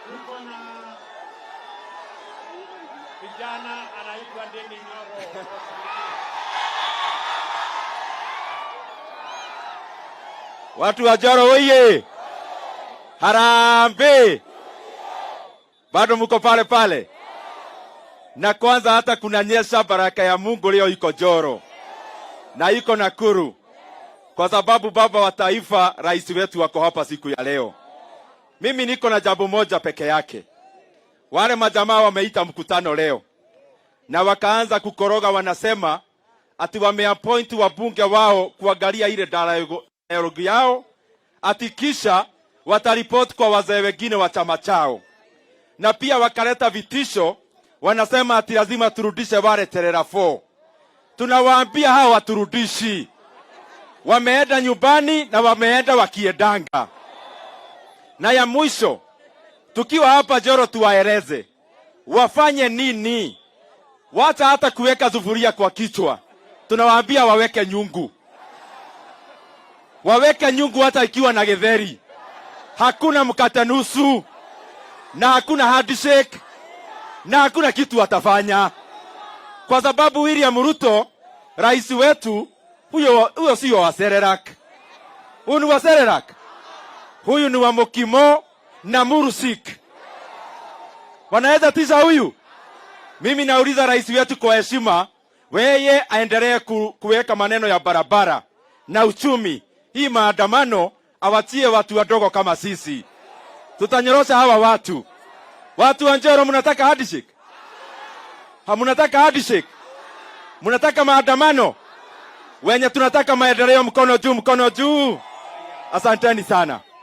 Tuko na kijana anaitwa Ndindi Nyoro. Watu wa Njoro oye! Harambee! Bado mko pale pale? Na kwanza hata kunanyesha, baraka ya Mungu leo iko Njoro na iko Nakuru, kwa sababu baba wa taifa, rais wetu wako hapa siku ya leo. Mimi niko na jambo moja peke yake. Wale majamaa wameita mkutano leo na wakaanza kukoroga, wanasema ati wameappoint wabunge wao kuangalia ile dialogue yao, ati kisha wataripoti kwa wazee wengine wa chama chao, na pia wakaleta vitisho, wanasema ati lazima turudishe wale Cherera 4. Tunawaambia hawa waturudishi, wameenda nyumbani na wameenda wakiendanga. Na ya mwisho, tukiwa hapa Njoro tuwaeleze wafanye nini. Wacha hata kuweka sufuria kwa kichwa, tunawaambia waweke nyungu, waweke nyungu hata ikiwa na githeri. Hakuna mkate nusu na hakuna handshake na hakuna kitu watafanya, kwa sababu William Ruto rais wetu huyo, huyo sio wa Serelak. Huyu ni wa Serelak, huyu ni wa Mokimo na Murusik. Wanaweza tisha huyu? Mimi nauliza rais wetu kwa heshima, weye aendelee kuweka maneno ya barabara na uchumi. Hii maandamano awatie watu wadogo kama sisi, tutanyorosha hawa watu. Watu wa Njoro, mnataka handshake? Hamunataka handshake? Mnataka maandamano? Wenye tunataka maendeleo, mkono juu, mkono juu. Asanteni sana.